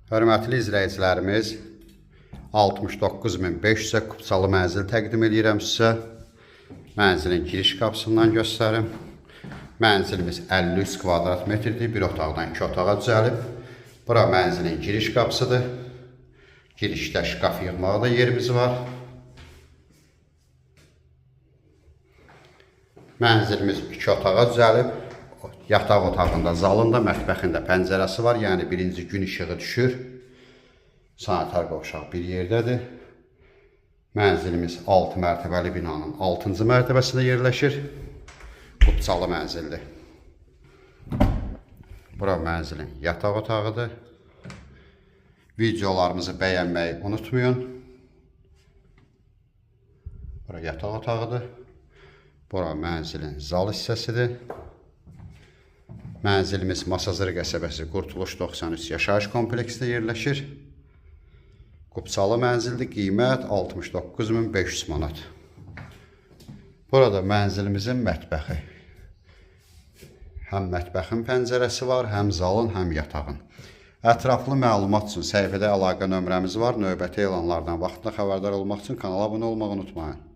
Hörmətli izləyicilərimiz, 69.500-ə kupçalı mənzil təqdim edirəm sizə. Mənzilin giriş qapısından göstərim. Mənzilimiz 53 kvadrat metrdir, bir otaqdan iki otağa düzəlib. Bura mənzilin giriş qapısıdır. Girişdə şkaf yığmağa da yerimiz var. Mənzilimiz iki otağa düzəlib. Yataq otağında, zalında, mətbəxində pəncərəsi var. Yəni birinci gün işığı düşür. Sanitar qovşaq bir yerdədir. Mənzilimiz 6 mərtəbəli binanın 6-cı mərtəbəsində yerləşir. Kupçalı mənzildir. Bura mənzilin yataq otağıdır. Videolarımızı bəyənməyi unutmayın. Bura yataq otağıdır. Bura mənzilin zal hissəsidir. Mənzilimiz Masazır qəsəbəsi Qurtuluş 93 yaşayış kompleksində yerləşir. Kupçalı mənzildir. Qiymət 69.500 manat. Burada mənzilimizin mətbəxi. Həm mətbəxin pəncərəsi var, həm zalın, həm yatağın. Ətraflı məlumat üçün səhifədə əlaqə nömrəmiz var. Növbəti elanlardan vaxtında xəbərdar olmaq üçün kanala abunə olmağı unutmayın.